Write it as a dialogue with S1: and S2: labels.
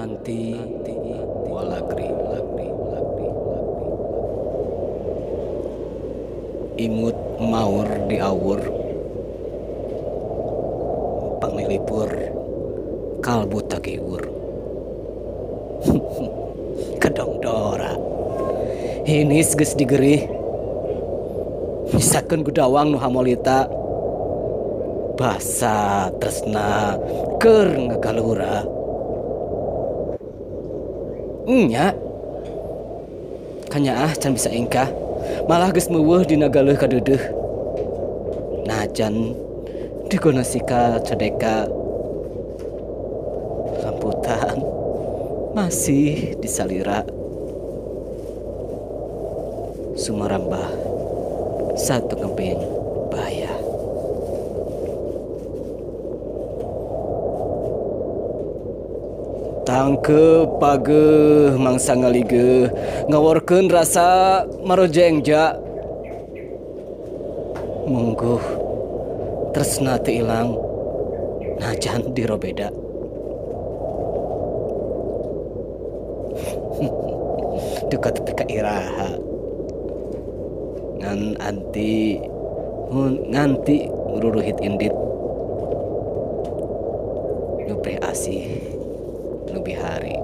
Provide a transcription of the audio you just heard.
S1: Nganti walagri. Imut maur diawur panglilipur kalbu tagiwur. Kedong dora hinis geus digerih misakeun gudawang nu hamolita basa tresna keur ngagalura. Nya kanyaah can bisa ingkah malah geus meuweuh dina galeuh kadeudeuh. Najan digonosika codeka lamputan masih disalira sumarambah satu kemping bahaya. Tangkep pageuh mangsa ngaligeuh ngaworkeun rasa marojeng ja. Mungguh tresna teu ilang najan dirobeda. Duka tepi ka iraha ngan anti nganti ngururuhit indit. Nu prih asih nu bihari.